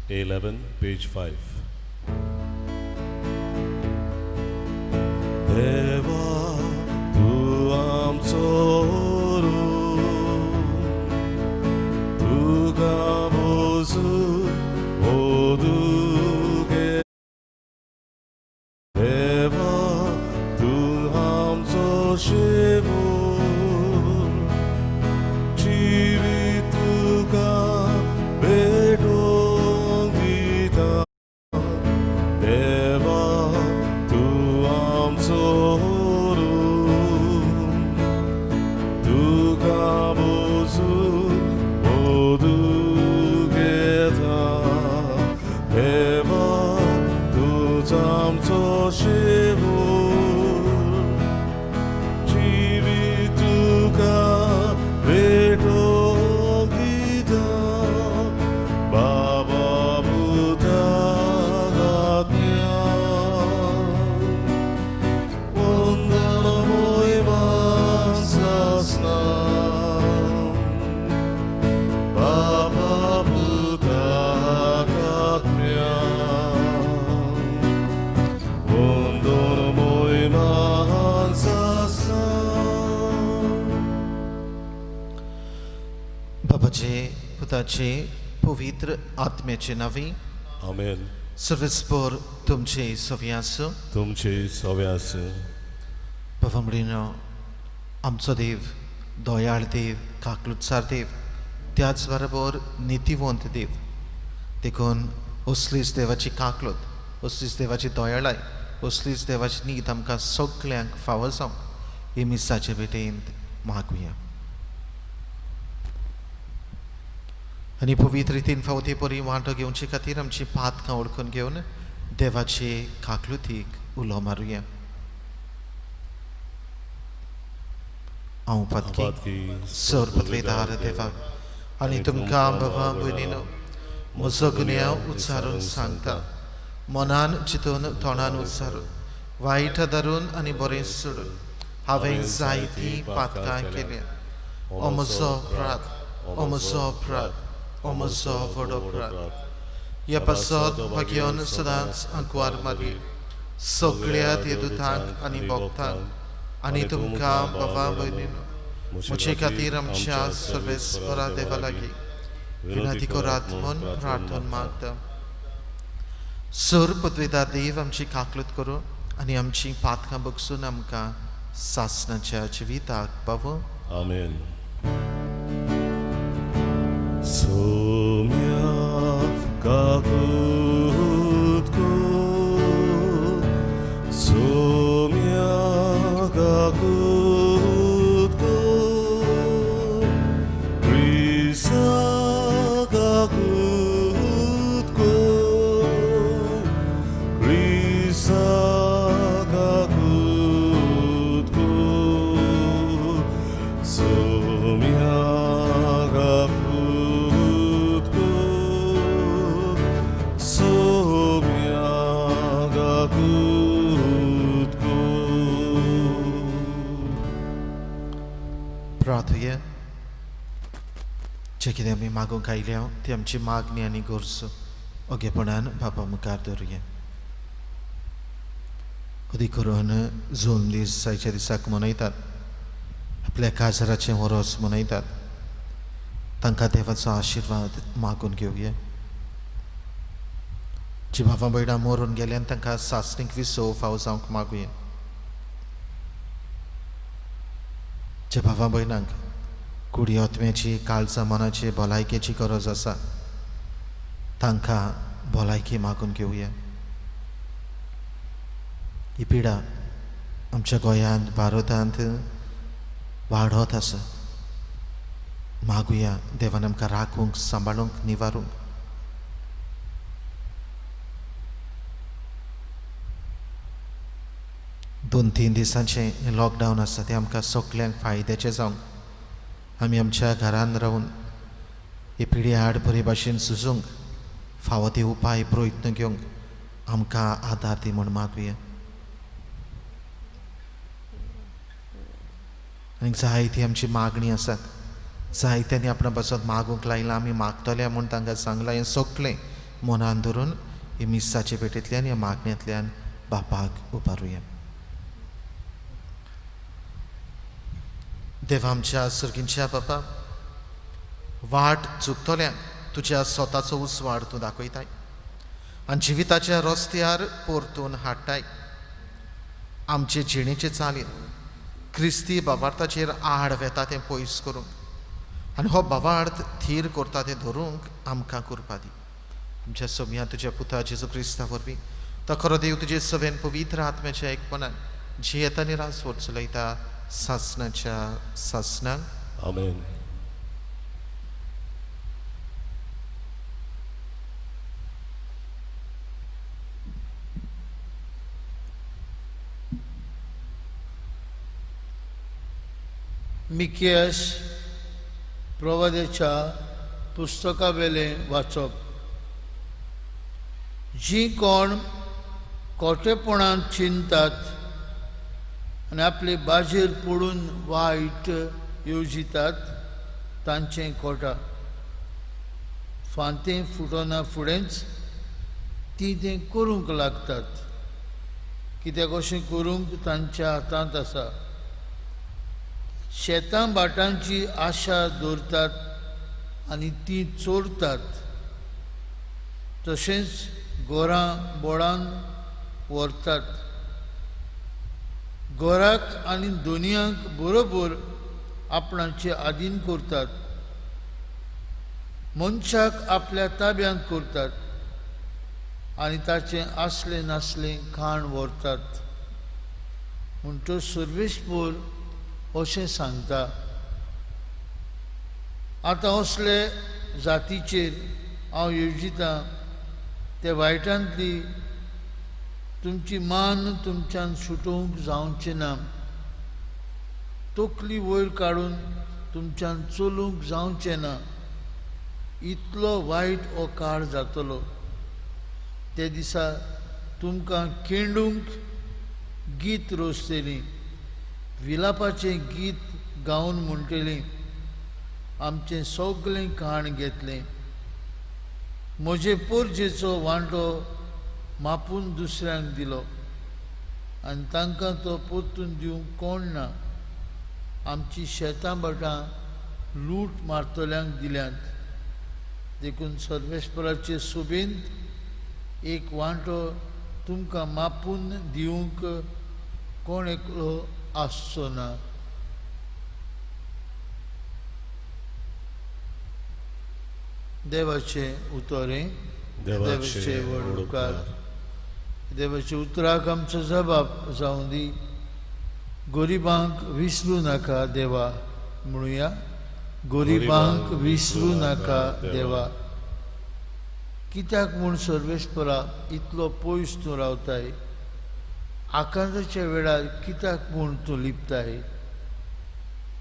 A11, page 5. देवा तूं आमचो तुका बोजू ओदुगे देवा तूं आमचो शिवू जिवीत तुका भेटोवंक दिता देवा तूं आमचो तुका बोजू ओदुगेता देवा तूंच आमचो शिवू जिवीत तुका भेटोवंक दिता बाबा पुता आत्म्या वंदनमय सासना बाबा पुता आत्म्या वंदनमय सासना. बाबाचे पुताचे पवित्र आत्म्याचे नांवी. आमेन. सर्वेस्पोर तुमचे सवी आसूं. तुमचे सवे आसूं. बाबा म्हणिनो आमचो देव दयाळ देव, काकलुतसार देव, त्याच बरोबर नितीवंत देव. देखून असलीच देवाची काकलूत, असलीच देवाची दयाळाय, असलीच देवाची नीत आमकां सगल्यांक फावो जावंक ही मिसाचे भेटेंत मागुया. आनी पवित्र रितीन फावो ते परी वांटो घेवचे खातीर आमची पातकां वळखून घेवन देवाचे काकलुतीक उलो मारुया. हांव पातकी सर पदवेदार देवाक आनी तुमकां बाबा भयणीनो म्हजो गुन्यांव उच्चारून सांगता. मनान चिंतून तोंडान उच्चारून वायट धरून आनी बरें सोडून हांवें जायतीं पातकां केल्या. ओ म्हजो अपराध, ओ म्हजो अपराध, ओ म्हजो व्हड अपराध. ह्या पासत भाग्योन सदांच आंकवार मारली सगळ्या देदुतांक आनी भक्तांक आनी तुमकां बाबा भयणीनो म्हजे खातीर आमच्या सर्वेस्परा देवा लागीं विनंती करात म्हूण प्रार्थना मागता. सर पदवेदार देव आमची काकलूत करूं आनी आमची पातकां बगसून आमकां सासणाच्या जिविताक पावूं. आमेन. सोम्या काकूत कर, सोम्या काकूत कर, क्रिस्ता काकूत कर, क्रिस्ता काकूत कर, सोम्या काकूत कर, सोम्या काकूत कर. प्रार्थुया. जें कितें आमी मागूंक आयल्या ती आमची मागणी आनी गरज ओगेपणान बापा मुखार दवरुया. अदीक करून जून दीस आयच्या दिसाक मनयतात, आपल्या काजाराचें वरोस मनयतात, तांकां देवाचो आशिर्वाद मागून घेवया. जी भावां भयणां मरून गेल्यान तांकां सासणीक विसव फावो जावंक मागुया. ज्या भावां भयणांक कुडी आत्म्याची, काळजा मनाची भलायकेची गरज आसा तांकां भलायकी मागून घेवया. ही पिडा आमच्या गोंयांत, भारतांत वाडत आसा. मागुया देवान आमकां राखूंक, सांबाळूंक, निवारूंक. दोन तीन दिसांचें हें लॉकडावन आसा तें आमकां सगल्यांक फायद्याचें जावंक, आमी आमच्या घरान रावन ही पिढी आड बरे भाशेन सुजूंक फावो ते उपाय प्रयत्न घेवंक आमकां आदार दी म्हूण मागुया. आनी जायती आमची मागणी आसात, जायत्यांनी आपणा पासत मागूंक लायलां, आमी मागतले म्हूण तांकां सांगलां. हें सगळें मनान धरून हे मिसाचे भेटेंतल्यान ह्या मागण्यांतल्यान बापाक उबारुया. देवा आमच्या सर्गींच्या बापा, वाट चुकतल्यांक तुज्या स्वताचो उजवाड तूं दाखयताय आनी जिविताच्या रस्त्यार परतून हाडटाय. आमचे जिणेचे चालीन क्रिस्ती बाबार्थाचेर आड वेता तें पयस करूंक आनी हो बाबार्थ थीर करता तें धरूंक आमकां करपा दी. आमच्या सोम्या तुज्या पुता जेजू क्रिस्ता वरवीं तो खरो देव तुजे सवेन पवित्र आत्म्याच्या एकपणान जियेता आनी राजवट चलयता सासणाच्या सासणाक. आमेन. मिकियस प्रवाद्याच्या पुस्तकावेलें वाचप. जीं कोण खोटेपणान चिंतात आनी आपले बाजेर पडून वायट येवजितात तांचें कोटा फांतें फुटना फुडेंच तीं तें करूंक लागतात, कित्याक अशें करूंक तांच्या हातांत आसा. शेतां भाटांची आशा दवरतात आनी ती चोरतात, तशेंच गोरां बोळान व्हरतात. गोराक आनी दोनयांक बरोबर आपणाचे आदीन करतात, मनशाक आपल्या ताब्यांत करतात आनी ताचें आसलें नासलें खाण व्हरतात. म्हणटच सर्वेस्पर अशें सांगता, आतां असले जातीचेर हांव येवजितां ते वायटांतली तुमची मान तुमच्यान सुटोवंक जावचें ना, तकली वयर काडून तुमच्यान चलूंक जावचें ना, इतलो वायट हो काळ जातलो. ते दिसा तुमकां केंडूंक गीत रोजतलीं, विलापाचें गीत गावन म्हणटलीं, आमचें सगळें खाण घेतलें, म्हजे पोरजेचो वांटो मापून दुसऱ्यांक दिलो आनी तांकां तो परतून दिवंक कोण ना. आमची शेतां भाटां लूट मारतल्यांक दिल्यांत, देखून सर्वेस्पराचे सोबेंत एक वांटो तुमकां मापून दिवंक कोण एकलो आसचो ना. देवाचें उतरें, देवाचे व्हड उपकार. देवाच्या उतराक आमचो जबाब जावं दी. गरिबांक विसरूं नाका देवा, म्हणुया, गरिबांक विसरूं नाका देवा. कित्याक म्हूण सर्वेस्परा इतलो पयस तूं रावताय, आकांताच्या वेळार कित्याक म्हूण तूं लिपताय?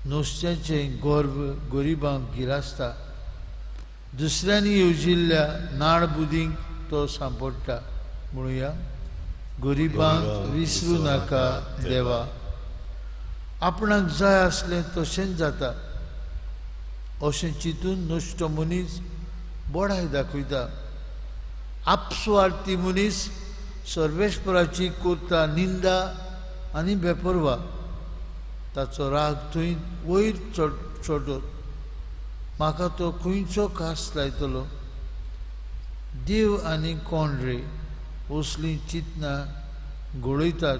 नुस्त्याचें गर्व गरिबांक गिरासता, दुसऱ्यांनी येवजिल्ल्या नाड बुदींक तो सांपडटा. म्हणुया, गरिबांक विसरूं नाका देवा. आपणाक जाय आसलें तशेंच जाता अशें चिंतून नश्ट मनीस बडाय दाखयता. आपसुवार्थी मनीस सर्वेस्पराची करता निंदा आनी बेपर्वा. ताचो राग थंय वयर चडत, म्हाका तो खंयचो कास लायतलो. देव आनी कोण रे असलीं चिंतनां घडयतात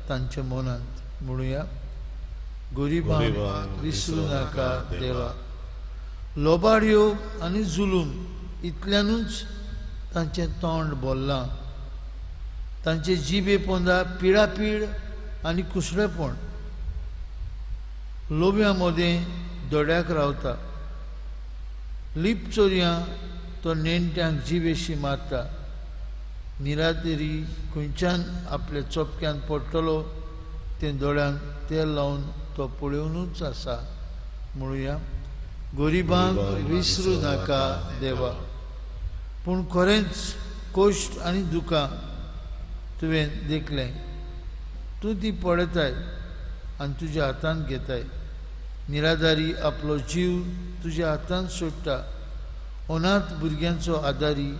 तांच्या मनांत. म्हणुया, गरिबांक विसरूं नाका देवा. लोबाडयो आनी जुलूम इतल्यानूच तांचें तोंड भरलां, तांचे जिबे पोंदा पिळापीळ आनी कुसडेपण. लोब्यां मदें दोड्याक रावता, लिपचोरयां तो नेणट्यांक जिवेशी मारता. निरादेरी खंयच्यान आपल्या चोपक्यान पडटलो तें दोळ्यांक तेल लावन तो पळोवनूच आसा. म्हणुया, गरिबांक विसरूं नाका देवा. पूण खरेंच कश्ट आनी दुकां तुवें देखलें, तूं ती पळयताय आनी तुज्या हातांत घेताय. निराधारी आपलो जीव तुज्या हातांत सोडटा, अनाथ भुरग्यांचो आदारी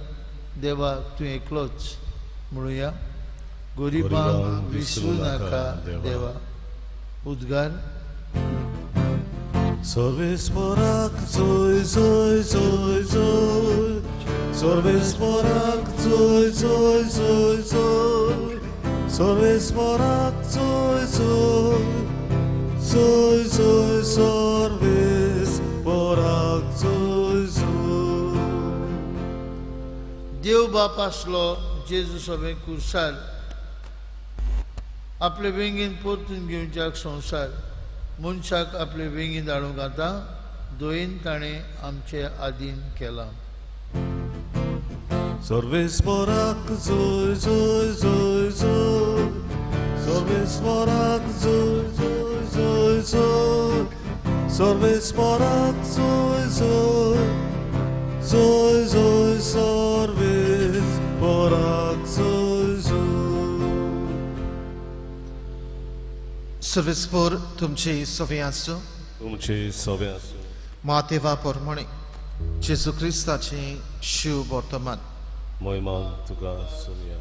देवा तूं एकलोच म्हणुया. गरिबांक विसरूं नाका देवा. उद्गार. सर्वेस्पराक जोय जोय जोय जोय, सर्वेस्पराक जोय जोय जोय जोय, सर्वेस्पराक जोय जोय जोय जोय, सर्वेस्पराक जोय जोय. देव बाप आसलो जेजू सगळें कुर्सार, आपले वेंगेन परतून घेवच्याक संवसार, मनशाक आपले वेंगेन धाडूंक आतां दोयेन ताणें आमचे आदीन केलां. सर्वेस्पराक जोय जोय जोय जोय, सर्वेस्पराक जोय जोय जोय जोय, सर्वेस्पराक जोय जोय जोय जोय, सर्वेस्पराक जोय जोय. सर्वेस्पोर तुमचे सवे आसूं. तुमचे सवे आसूं. मातेवा परमणे जेजू क्रिस्ताचे शिव वर्तमान. महिमा तुका सुनिया.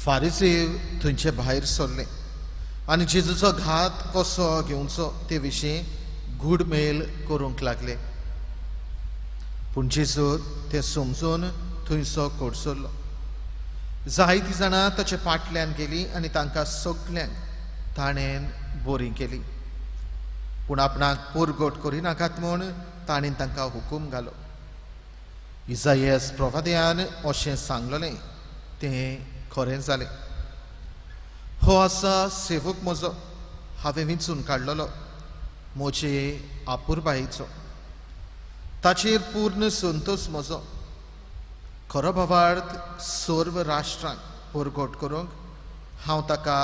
फारिजीव थंयचे भायर सरले आनी जेजूचो घात कसो घेवचो ते विशीं घुडमेल करूंक लागले. पूण जेजू तें समजून थंयसो कडसरलो. जायतीं जाणां ताचे फाटल्यान गेलीं आनी तांकां सगल्यांक ताणें बरी केली. पूण आपणाक पोरगोट करिनाकात म्हूण ताणें तांकां हुकूम घालो. इजायस प्रवाद्यान अशें सांगलेलें तें खरें जालें. हो आसा सेवक म्हजो, हांवें विंचून काडलेलो, म्हजे आपुरबायेचो, ताचेर पूर्ण संतोश म्हजो. खरो भावार्थ सर्व राष्ट्रांक परगट करूंक हांव ताका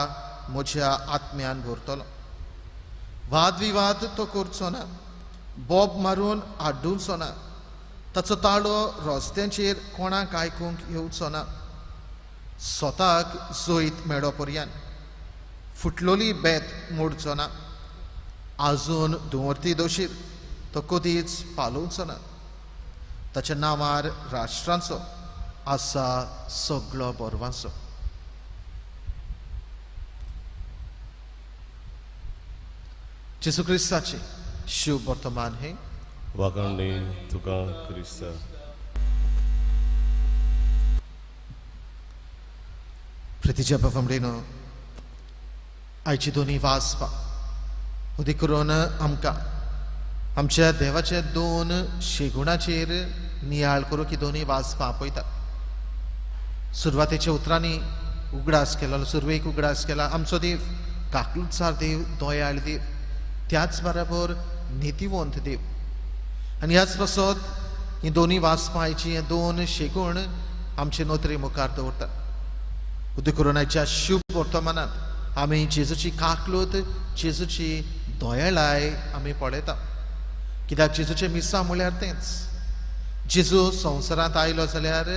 म्हज्या आत्म्यान भरतलो. वादविवाद तो करचो ना, बोब मारून आड्डुचो ना, ताचो ताळो रस्त्यांचेर कोणाक आयकूंक येवचो ना. स्वताक जैत मेळो पर्यंत फुटलोली बेत मोडचो ना, आजून धुंवर्ती दोशीर तो कदीच पालोवचो ना. ताच्या नांवार राष्ट्रांचो आसा सगळो बरवाचो. जेजू क्रिस्ताचे शिव वर्तमान हे. वाखाणणी तुका क्रिस्ता. प्रितीच्या बाबांनो, आयची दोनी वाचपा उदी करून आमकां आमच्या देवाच्या दोन शेगुणाचेर नियाळ करूं की दोनी वाचपां आपयता. सुरवातेच्या उतरांनी उगडास केलो, सुरवेक उगडास केला आमचो देव काकलुतसार देव, दयाळ देव, त्याच बराबर नितीवंत देव. आनी ह्याच पासत ही दोनी वाचपां आयची हे दोन शेगूण आमचे नोकरी मुखार दवरतात. उदी करून आयच्या शुभ वर्तमानांत आमी जेजूची काकलूत, जेजूची दयाळाय आमी पळयता. कित्याक जेजूचें मिसां म्हळ्यार तेंच. जेजू संवसारांत आयलो जाल्यार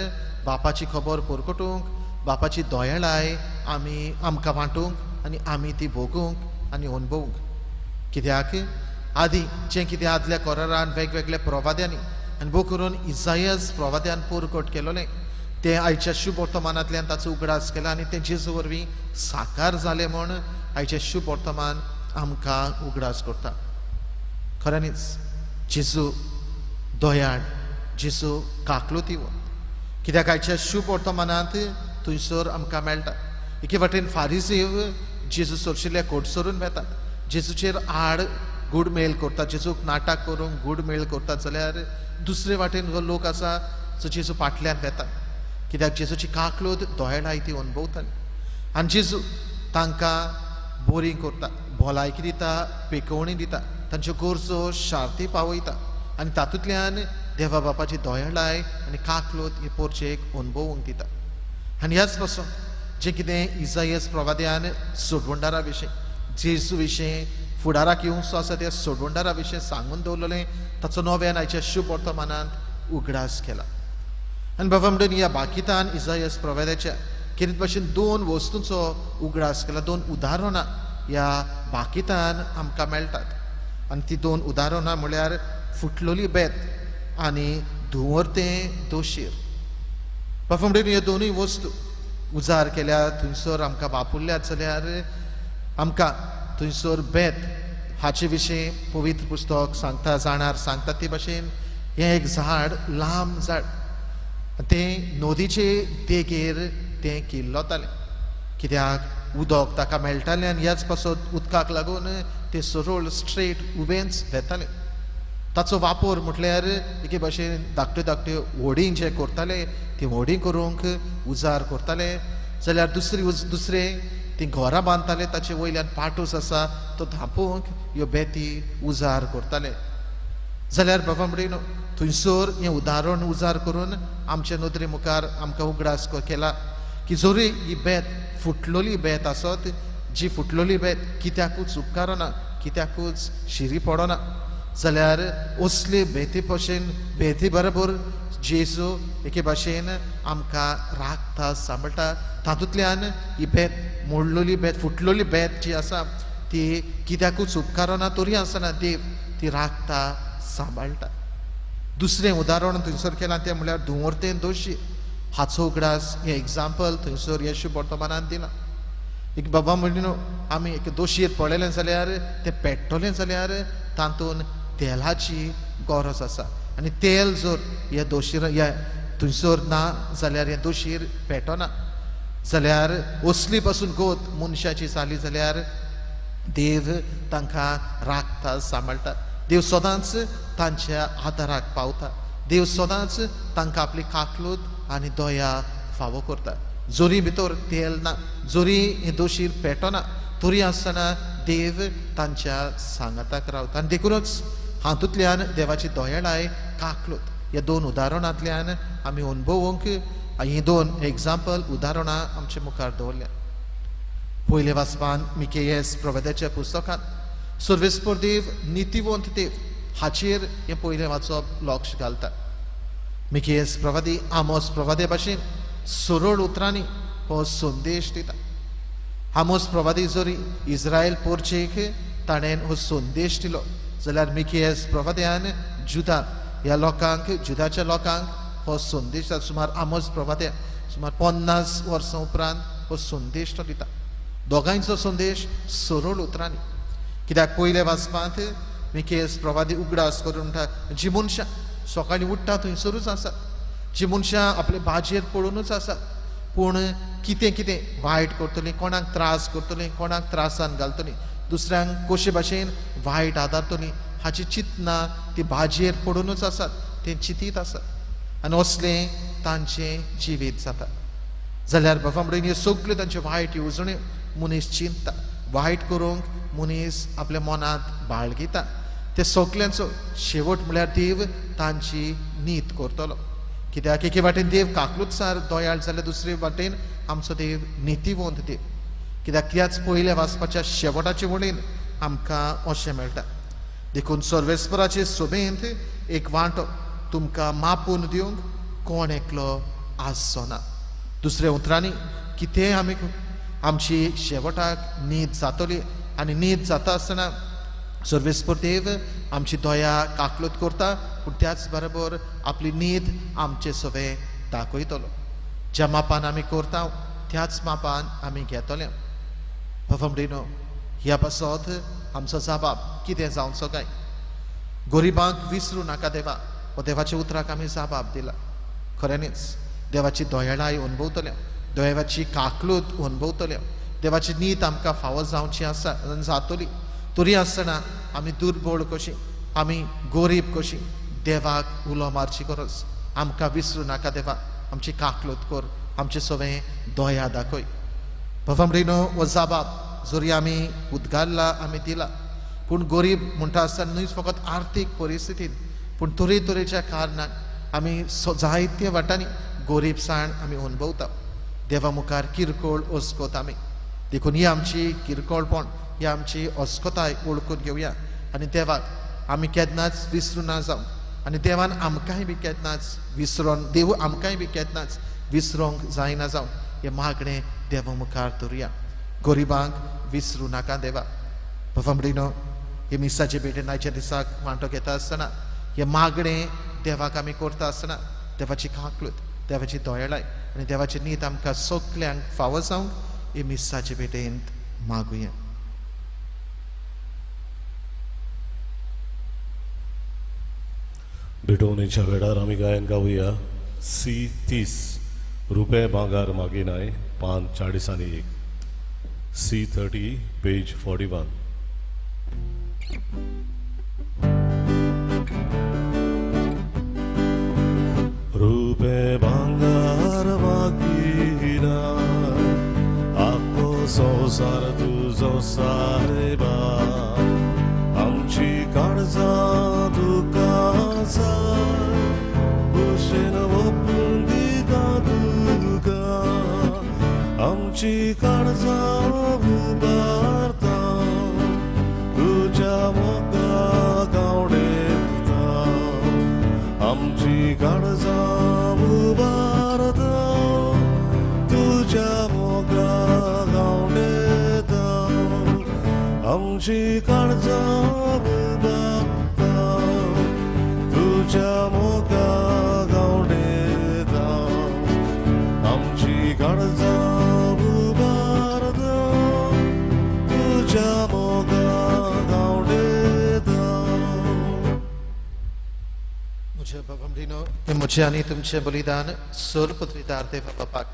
बापाची खबर परकटूंक, बापाची दयाळाय आमी आमकां वांटूंक आनी आमी ती भोगूंक आनी अणभवूंक. कित्याक आदीं जें कितें आदल्या कोरारान वेगवेगळ्या प्रवाद्यांनी आनी भोव करून इजायस प्रवाद्यान परकट केलोलें तें आयच्या शुभ वर्तमानांतल्यान ताचो उगडास केला आनी तें जेजू वरवीं साकार जालें म्हूण आयचें शुभ वर्तमान आमकां उगडास करता. खऱ्यांनीच जेजू दयाळ, जेजू काकलुतीवंत. कित्याक आयच्या शुभ वर्तमानांत थंयसर आमकां मेळटा एके वाटेन फारिजीव जेजू सरशिल्ल्या कोटसरून वेतात, जेजूचेर आड गुडमेल करतात, जेजूक नाटक करूंक गुडमेल करतात. जाल्यार दुसरे वाटेन जो लोक आसा जो जेजू फाटल्यान वेता. कित्याक जेजूची काकलूत दयाळाय ती अणभवताली आनी जेजू तांकां बोरी करता, भलायकी दिता, पेकोवणी दिता, तांच्यो गरजो शार्ती पावयता आनी तातूंतल्यान देवा बापाची दयाळाय आनी काकलूत हे पोरचेक अणभवूंक दिता. आनी ह्याच पासून जें कितें इजायस प्रवाद्यान सोडवणदारा विशीं, जेजू विशीं, फुडाराक येवचो आसा त्या सोडवणदारा विशीं सांगून दवरलें ताचो नव्यान आयच्या शुभ वर्तमानांत उगडास केला. आनी बाबा म्हणून ह्या बाकीतान इजायस प्रवाद्याच्या कितें भाशेन दोन वस्तूंचो उगडास केला, दोन उदाहरणां ह्या बाकीतान आमकां मेळटात. आनी ती दोन उदाहरणां म्हळ्यार फुटलोली बेत आनी धुंवरतें दोशीर. बाबा म्हणून ह्यो दोनूय वस्तू उजार केल्या थंयसर आमकां वापरल्यात जाल्यार आमकां थंयसर बेत हाचे विशीं पवित्र पुस्तक सांगता, जाणार सांगता. ते भाशेन हें एक झाड, लांब झाड, तें नदीचे देगेर तें किल्लतालें, कित्याक उदक ताका मेळटालें आनी ह्याच पासत उदकाक लागून तें सरळ स्ट्रेट उबेंच वेतालें. ताचो वापर म्हटल्यार एके भाशेन धाकट्यो धाकट्यो व्हडीं जे करताले ती व्हडीं करूंक उजार करताले, जाल्यार दुसरें ती घरां बांदताले ताचे वयल्यान पाटूस आसा तो धांपूंक ह्यो बेती उजार करताले. जाल्यार बाबा म्हणून थंयसर हें उदाहरण उजार करून आमचे नदरे मुखार आमकां उगडास केला की जरी ही बेत फुटलोली बेत आसत, जी फुटलोली बेत कित्याकूच उपकारना, कित्याकूच शिरी पडना, जाल्यार असले बेती भशेन बेती बरोबर जेजू एके भाशेन आमकां राखता, सांबाळटा. तातूंतल्यान ही बेत मोडलोली बेत, फुटलोली बेत जी आसा ती कित्याकूच उपकारना तरी आसतना देव ती राखता, सांबाळटा. दुसरें उदाहरण थंयसर केलां तें म्हणल्यार धुंवरतेन दोशी हाचो उगडास हें एग्जाम्पल थंयसर येशू वर्तमानान दिलां. एक बाबा म्हणून आमी एक दोशयेर पळयलें जाल्यार तें पेट्टलें जाल्यार तातूंत तेलाची गरज आसा आनी तेल जर ह्या दोशीर ह्या थंयसर ना जाल्यार हें दोशीर पेटना. जाल्यार असली पासून गोत मनशाची जाली जाल्यार देव तांकां राखता, सांबाळटा. देव सदांच तांच्या आदाराक पावता, देव सदांच तांकां आपली काकलूत आनी दया फावो करता. जरी भितर तेल ना, जरी हें दोशीर पेटना, तरी आसतना देव तांच्या सांगाताक रावता. आनी देखूनच हातूंतल्यान देवाची दयाळाय, काकलूत ह्या दोन उदाहरणांतल्यान आमी अणभवूंक हीं दोन एग्जाम्पल उदाहरणां आमचे मुखार दवरल्या. पयले वाचपान मिकेयस प्रवेदाच्या पुस्तकांत सर्वेस्पर देव नितीवंत देव हाचेर हें पयलें वाचप लक्ष घालता. मिकेयस प्रवादी आमोस प्रवादे भाशेन सरळ उतरांनी हो संदेश दिता. आमोस प्रवादी जरी इस्रायल पोरचेक ताणें हो संदेश दिलो जाल्यार मिकेयस प्रवाद्यान जुदा ह्या लोकांक, जुदाच्या लोकांक हो संदेश सुमार आमोस प्रवाद्या सुमार 50 वर्सां उपरांत हो संदेश तो दिता. दोगांयचो संदेश सरळ उतरांनी, कित्याक पयले वाचपांत मिकेयस प्रवादी उगडास करून म्हणटा जी मनशां सकाळीं उठ्ठा थंयसरूच आसात, जी मनशां आपले बाजेर पडुनूच आसात, पूण कितें कितें वायट करतलीं, कोणाक त्रास करतलीं, कोणाक त्रासान घालतलीं, दुसऱ्यांक कशे भाशेन वायट आदारतलीं हाची चिंतना ती बाजेर पडुनूच आसात, तें चिंतीत आसात आनी असलें तांचें जिवीत जाता. जाल्यार बाबा म्हणून ह्यो सगल्यो तांच्यो वायट येवजण्यो मनीस चिंतता, वायट करूंक मनीस आपल्या मनांत बाळगिता. ते सगल्यांचो शेवट म्हळ्यार देव तांची नीत करतलो. कित्याक एके वाटेन देव काकलुतसार दयाळ जाल्यार दुसरे वाटेन आमचो देव नितीवंत देव. कित्याक त्याच पयल्या वाचपाच्या शेवटाचे वळीन आमकां अशें मेळटा. देखून सर्वेस्पराचे सभेंत एक वांटो तुमकां मापून दिवंक कोण एकलो आसचो ना. दुसऱ्या उतरांनी कितेंय आमी आमची शेवटाक नीत जातली आनी नीत जाता आसतना सर्वेस्पर देव आमची दया काकलूत करता, पूण त्याच बरोबर आपली नीत आमचे सवे दाखयतलो. ज्या मापान आमी करता त्याच मापान आमी घेतले. बाबा ह्या पासत आमचो जबाब कितें जावचो काय? गरिबांक विसरूं नाका देवा, हो देवाच्या उतराक आमी जबाब दिला. खऱ्यांनीच देवाची दयाळाय अणभवतले, देवाची काकलूत अणभवतले, देवाची नीत आमकां फावो जावची आसा जातली. तरी आसतना आमी दुर्बळ कशी, आमी गरीब कशी देवाक उलो मारची गरज. आमकां विसरूं नाका देवा, आमची काकलूत कर, आमचे सवें दया दाखय. बाबा म्हणिनो हो जबाब जरी आमी उदगारला, आमी दिला, पूण गरीब म्हणटा आसतना न्हय फकत आर्थीक परिस्थितीन, पूण तरेतरेच्या कारणान आमी जायत्या वाटांनी गरीबसाण आमी अणभवता. देवा मुखार किरकोळ अस्कोत आमी. देखून ही आमची किरकोळपण, ही आमची अस्कोताय वळखून घेवया आनी देवाक आमी केन्नाच विसरूं ना जावं आनी देवान आमकांय बी केन्नाच विसरोन, देव आमकांय बी केन्नाच विसरोंक जायना जावं हें मागणें देवा मुखार धरुया. गरिबांक विसरूं नाका देवा. बाबा म्हणिनो हे मिसाचे भेटेन आयच्या दिसाक वांटो घेता आसतना हें मागणें देवाक आमी करता आसतना देवाची काकलूत, देवाची दयाळाय आनी देवाची नीत आमकां सगल्यांक फावो जावंक ही मिसाचे भेटेंत मागुया. भेटवणेच्या वेळार आमी गायन गावया सी 30 रुपये भांगार मागिनाय पान 41 सी 30 पेज 41. रुपे भांगार मागिनाय आखो संवसार तुजो सायबा आमची काळजां तुका जाय भशेन ओपून दिता तुका आमची काळजां उबारता तुज्या मोगाक आवडटा आमची काळजां उबारता तुज्या मोगाक आवडटा आमची काळजां उबारता तुज्या मोगाक आवडटा आमची काळजां उबारता तुज्या मोगाक आवडटा. म्हज्या बाबा म्हजें आनी तुमचें बलिदान सर पदवीदार देवा बापाक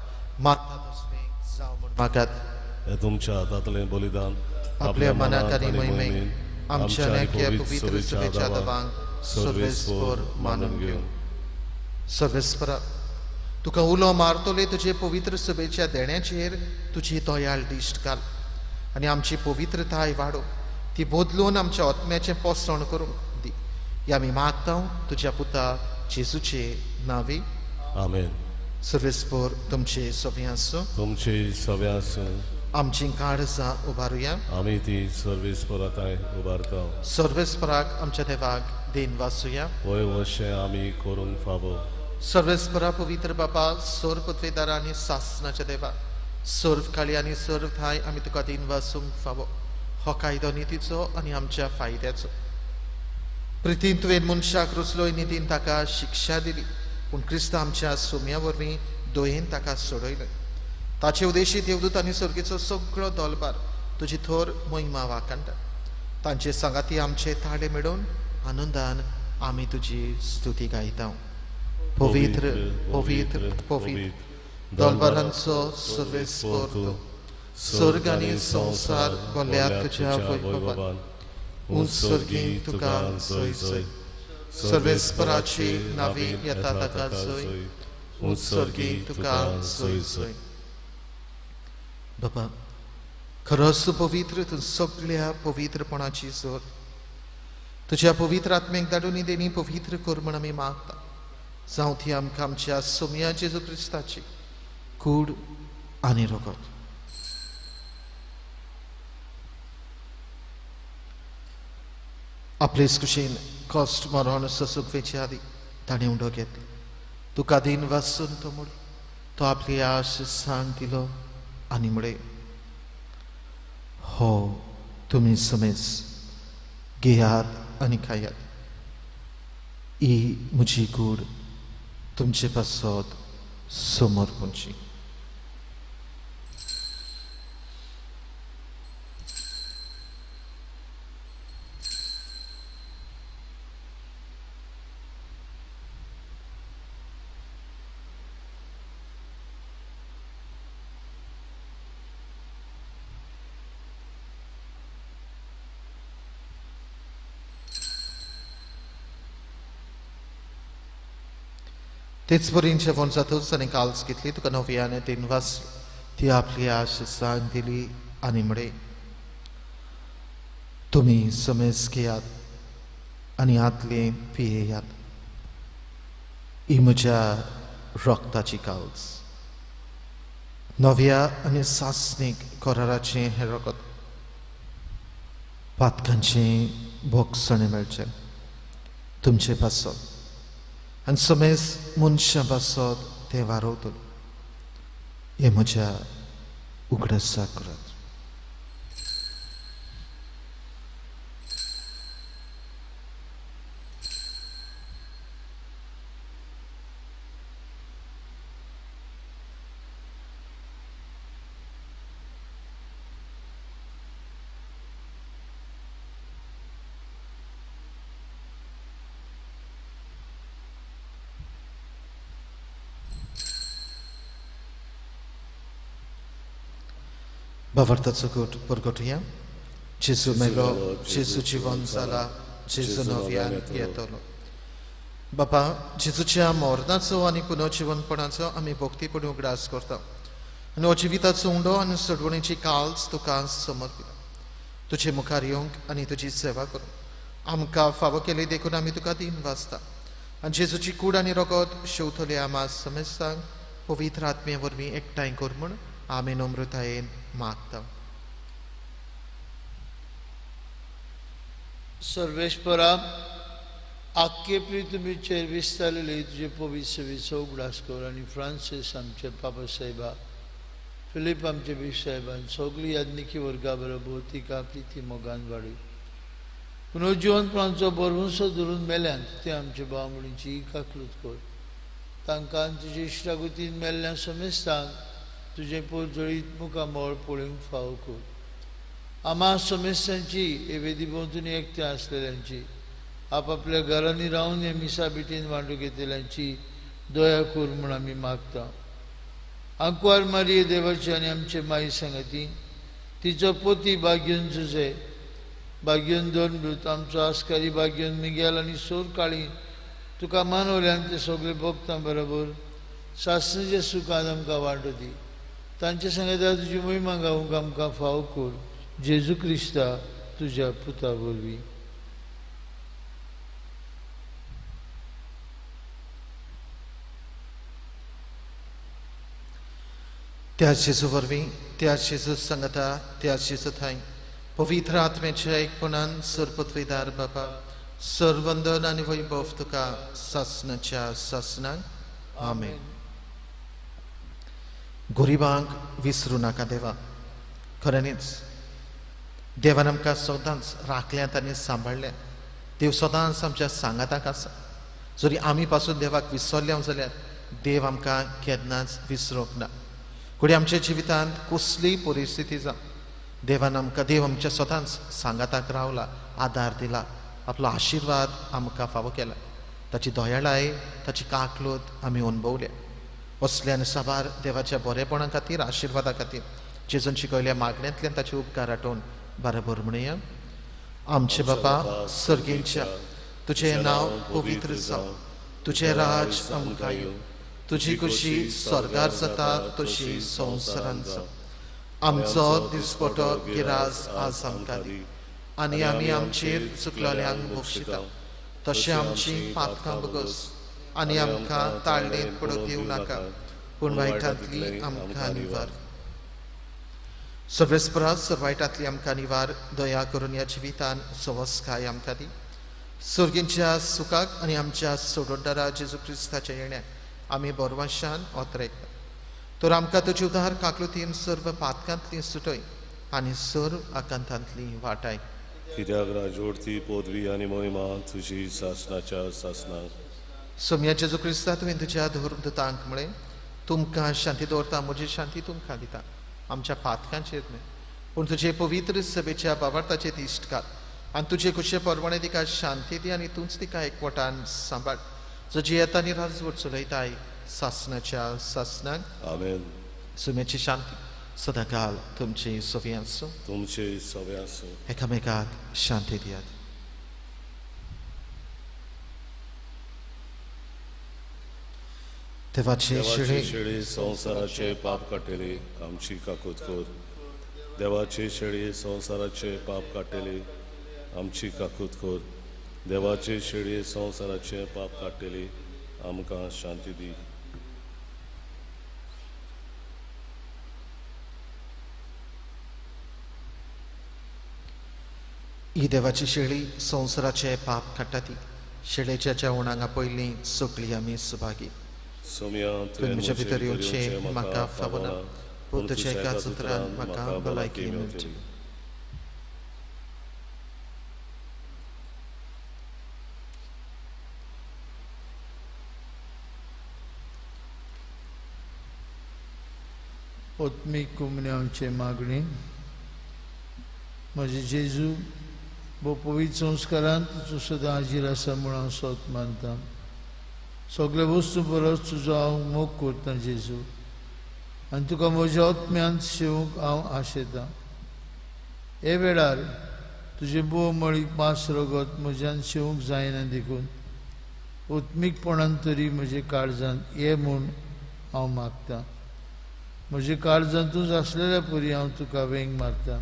मानता तसलें जावं म्हूण मागात. तुमच्या हातांतलें बलिदान आपल्या मनाक आनी मोहिमेक आमच्या आनी पवित्र सभेच्या दबांक सर्वेस्पर मानून घेवन. सर्वेस्परा तुका उलो मारतले तुजे पवित्र सभेच्या देण्याचेर तुजी दयाळ दिश्ट घाल आनी आमची पवित्रताय वाडोव ती बदलून आमच्या आत्म्याचें पोसण करूंक दी. ही आमी मागता तुज्या पुता जेजूचे नांवे. आमेन. सर्वेस्पर तुमचे सगळें आसूं. तुमचे सगळें आसूं. आमची काळजां उबारुया. आमी ती सर्वेस्पराक उबारता. सर्वेस्पराक आमच्या देवाक देन वासुया. वय वशें आमी करूंक फावो. सर्वेस्परा पवित्र बापा सर्व पदवेदारा आनी सासनाच्या देवा सर्व काळी आनी सर्व ठांय आमी तुका देन वासूंक फावो. हो कायदो नितीचो आनी आमच्या फायद्याचो. प्रितीन तुवें मनशाक रचलो नितीन ताका शिक्षा दिली पूण क्रिस्त आमच्या सोम्या वरवीं दयेन ताका सोडयलें. ताचे उदेशी देवदूत आनी सर्गेचो सगळो दोलबार तुजी थोर महिमा वाखाणटा. तांचे सांगाती आमचे ताळे मेळोवन आनंदान आमी तुजी स्तुती गायता. पवित्र पवित्र पवित्र दोलबारांचो सर्वेस्पर तूं स्वर्ग आनी संवसार भरल्यात तुज्या वैभवान. उंच सर्गी तुका जय जय. सर्वेस्पराची नावी येता ताका जय. उंच सर्गी तुका जय जय. बाबा खरोच तूं पवित्र तूं सगळ्या पवित्रपणाची जोर तुज्या पवित्र आत्म्याक धाडून देणी पवित्र कर म्हण आमी मागता. जावं ती आमकां आमच्या सोम्या जेजू क्रिस्ताची कूड आनी रगत. आपलेच कुशीन कश्ट मरण सोसूंक वेचे आदी ताणें उंडो घेतलो. तुका दीन वासून तो म्हूण तो आपली आश सांग दिलो आनी म्हळें हो तुमी समेज घेयात आनी खायात. ही म्हजी कूड तुमचे पासत समर्पणची. तेच परीन जेवण जातच आनी काल्स घेतली तुका नव्याने तीन वास ती आपली आश सांग दिली आनी म्हळें तुमी समेज घेयात आनी हातले पियेयात. ही म्हज्या रक्ताची काल्स नव्या आनी सासणीक कराराचें हें रगत पातकांचें भोगसणें मेळचें तुमचे पासत आनी समेज मनशां पासत तें वारवतलें. हें म्हज्या उगडासाक करात. भावार्थाचो गोट परगटुया. जेजू मेलो, जेजू जिवन जाला, जेजू नव्यान येतलो. बापा, जेजूच्या मरणाचो आनी पुनर्जिवनपणाचो आमी भक्तीपणी उगडास करता आनी हो जिविताचो उंडो आनी सोडवणेची काल्स तुका समर्पिता. तुजे मुखार येवंक आनी तुजी सेवा करूंक आमकां फावो केली देखून आमी तुका दिन वाचता आनी जेजूची कूड आनी रगत शेवतले आमा समेस्तांक पवित्र आत्मे वरवीं एकठांय कर म्हूण आमी नम्रतायेन मागता. सर्वेश्वरा, आख्खे पृथ्वीचेर विस्तारलेली तुजे पवित्र सेवेचो उगडास कर आनी फ्रांसीस आमचे पापा साहेबा, फिलीप आमचे बीफ साहेबान सगळी याज्ञिकी वर्गा बरोबर तिका प्रिती मोगान वाडय. पुनर्जिवनपणाचो बरवंसो धरून मेल्यान ते आमचे भाव भयणींची काकलूत कर. तांकां तुजे इश्टागतीन मेल्ल्या समेस्तांक तुजें पोरजळीत मुखामळ पळोवंक फावो कर. आमा समेस्तांची हे वेदी भोंवतणी एकठांय आसलेल्यांची, आपापल्या घरांनी रावन हे मिसा भेटीन वांटो घेतल्यांची दया कर म्हूण आमी मागता. आंकवार मारिये देवाची आनी आमचे माई सांगाती, तिचो पोती बाग्यून जुजे, बाग्यून दोन दूत, आमचो आस्कारी बाग्यून मिगेल आनी सोर काळी तुका मानवल्यान ते सगळे भक्तां बरोबर सासणेच्या सुखान आमकां वांटो दी. तांचे सांगाता तुजी महिमा गावंक आमकां फावो कर. जेजू क्रिस्ता तुज्या पुता वरवीं. त्या जेजू वरवीं, त्या जेजू सांगता, त्या जेजू थांय पवित्र आत्म्याच्या एकपणान सरपत्वेदार बापा, सरवंदन आनी वैभव तुका सासणाच्या सासणाक. आमेन. गरिबांक विसरूं नाका देवा. खऱ्यांनीच देवान आमकां सदांच राखल्यात आनी सांबाळ्ळ्यात. देव सदांच आमच्या सांगाताक आसा. जरी आमी पासून देवाक विसरल्या जाल्यार देव आमकां केन्नाच विसरूंक ना. घडये आमच्या जिवितांत कसलीय परिस्थिती जावं, देवान आमकां, देव आमच्या सदांच सांगाताक रावला, आदार दिला, आपलो आशिर्वाद आमकां फावो केला. ताची दयाळाय, ताची काकलूत आमी अणभवल्या. असल्यान साबार देवाच्या बरेपणा खातीर, आशिर्वादा खातीर जेजून शिकयल्या मागण्यांतल्यान ताचे उपकार आठोवन बरोबर म्हणया. आमचे बापा सर्गेंच्या, तुजें नांव पवित्र जावं, तुजें राज आमकां येवं, तुजी खुशी स्वर्गार जाता तशी संवसारांत जावं. आमचो दिसपटो गिरास आज आमकां दी आनी आमी आमचेर चुकलेल्यांक बक्षिता तशें आमची पातकां बगस आनी आमकां ताळणेंत पडूंक दिवं नाका, पूण वायटांतली आमकां निवार. सर्वेस्परा, सर वायटांतली आमकां निवार. दया करून ह्या जिवितान सवस्काय आमकां दी. सर्गींच्या सुखाक आनी आमच्या सोडोड्डारा जेजू क्रिस्ताच्या येण्याक आमी बरवाशान ओतरेकता. तर आमकां तुजी उदार काकलुतीन सर्व पातकांतली सुटय आनी सर्व आकांतांतली वाटाय. कित्याक राजवडती पदवी आनी महिमा तुजी सासणाच्या सासणाक. सोम्या जेजू क्रिस्ता, तुवें तुज्या धर्मदूतांक म्हळें, तुमकां शांती दवरता, म्हजी शांती तुमकां दिता. आमच्या पातकांचेर न्हय, पूण तुजे पवित्र सभेच्या बावार्थाचेर दिश्ट घाल आनी तुजे खुशे परवाणे तिका शांती दी आनी तूंच तिका एकवटान सांबाळ, जो जियेता आनी राजवट चलयताय सासणाच्या सासणाक. आमेन. सुम्याची शांती सदांकाल तुमची सवी आसूं. तुमचे सवे आसूं. एकामेकाक शांती दियात. देवाचे शेळी संवसाराचे पाप काडटली आमची काकूत कर. देवाचे शेळी संवसाराचे पाप काडटली आमची काकूत कर. देवाचे शेळी संवसाराचे पाप काडटली आमकां शांती दी. ही देवाची शेळी संवसाराचे पाप काडटा ती शेळेच्या जेवणांगा पयलीं सगळीं आमी सुभागी. सोम्या, तुवें म्हज्या भितर येवचें म्हाका फावना, पूण तुज्या एकाच उतरान म्हाका भलायकी मेळची. आत्मीक कुमन्यांचे मागणी. म्हजे जेजू, भोव पवित्र संस्कारान तुजो सदां हाजीर आसा म्हूण हांव सोत मानता. सगळे वस्तू परस तुजो हांव मोग करता जेजू. आनी तुका म्हज्या आत्म्यान शेवंक हांव आशेतां. हे वेळार तुजें बोव मळीक मांस रगत म्हज्यान शेवंक जायना देखून उत्मीकपणान तरी म्हजे काळजान ये म्हूण हांव मागतां. म्हजे काळजांतूच आसलेल्या परी हांव तुका वेंग मारता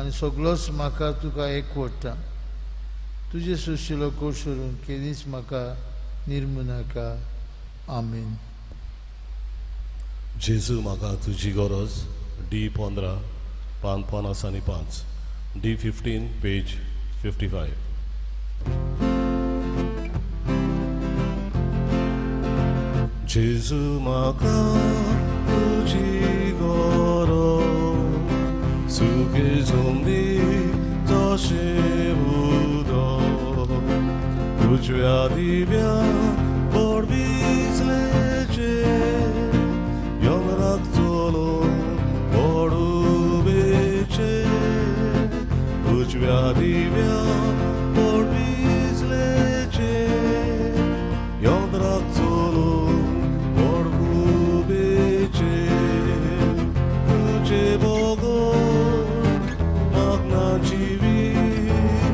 आनी सगळोच म्हाका तुका एकवटता. तुजे सुशिलो कोसरून केन्नीच म्हाका निर्मू नाका. आमेन. जेजू म्हाका तुजी गरज, डी 15 पान 55, डी 15 पेज 55. जेजू म्हाका तुजी गरज, सुके जोंदी जशें उदक, उजव्या दिव्या बोड भिजलेचें, योंगराक चलोवन पडुबेचें, उजव्या दिव्या बोड भिजलेचें, योंगराक चलोवन पडुबेचें, तुजें बगर म्हाका ना जिवीत,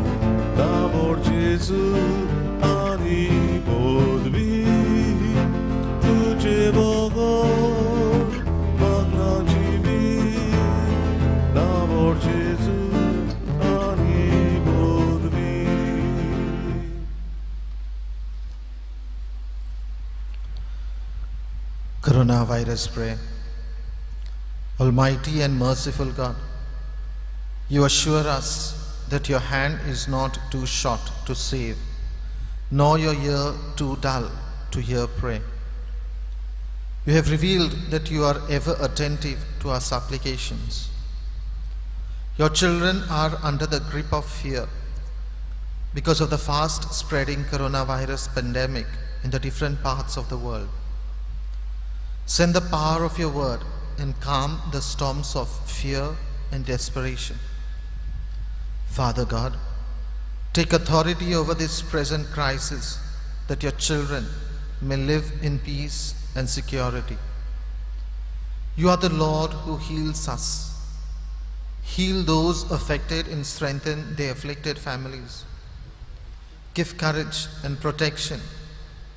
ना बोड जेजू आनी पदवी, तुजें बगर म्हाका ना जिवीत, ना बोड जेजू आनी पदवी. Coronavirus prayer. Almighty and merciful God, you assure us that your hand is not too short to save, nor your ear too dull to hear prayer. You have revealed that you are ever attentive to our supplications. Your children are under the grip of fear because of the fast spreading coronavirus pandemic in the different parts of the world. Send the power of your word and calm the storms of fear and desperation. Father God, take authority over this present crisis that your children may live in peace and security. You are the Lord who heals us. Heal those affected and strengthen their afflicted families. Give courage and protection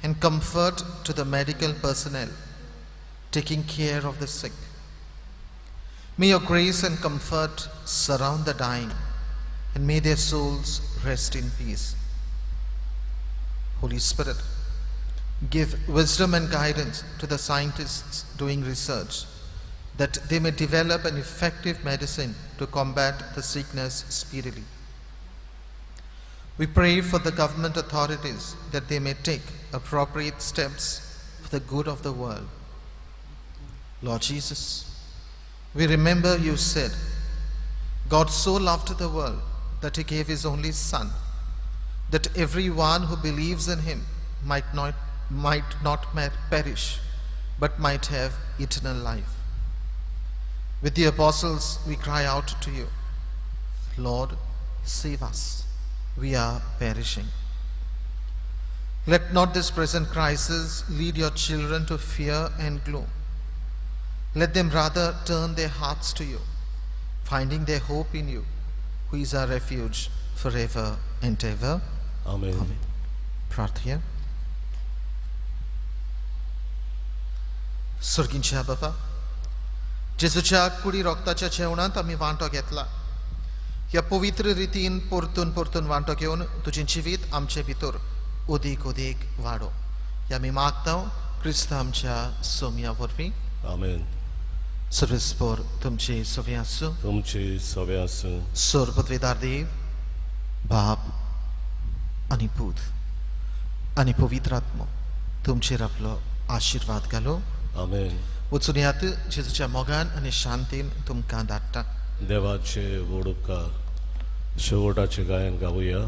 and comfort to the medical personnel taking care of the sick. May your grace and comfort surround the dying, and may their souls rest in peace. Holy Spirit, give wisdom and guidance to the scientists doing research, that they may develop an effective medicine to combat the sickness speedily. We pray for the government authorities that they may take appropriate steps for the good of the world. Lord Jesus, we remember you said, God so loved the world that he gave his only Son, that everyone who believes in him might not perish, but might have eternal life. With the apostles, we cry out to you, Lord, save us. We are perishing. Let not this present crisis lead your children to fear and gloom. Let them rather turn their hearts to you, finding their hope in you, who is our refuge forever and ever. Amen. Amen. प्रार्थना. सर्गींच्या बापा, जेजूच्या कुडी रक्ताच्या जेवणांत आमी वांटो घेतला. ह्या पवित्र रितीन परतून परतून वांटो घेवन तुजें जिवीत आमचे भितर ओदीक ओदीक वाडो. ह्या आमी मागता क्रिस्त आमच्या सोम्या वरवीं. आमेन. सर्वेस्पोर तुमचे सवे आसूं. तुमचे सवे आसूं. सर पदवेदार देव, बाप आनी पूत आनी पवित्र आत्मो तुमचेर आपलो आशिर्वाद घालो. आमेन. वचून यात जेजूच्या मोगान आनी शांतीन तुमकां धाडटा. देवाचे व्हड उपकार. शेवटाचें गायन गावया.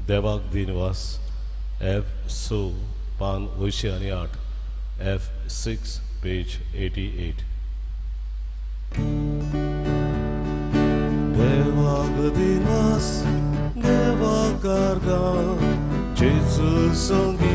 देवाक दिनवास, एफ 6 पान 88, एफ 6 पेज 88. देवाक दिनवास, देवाक अर्गां, जेजू संगी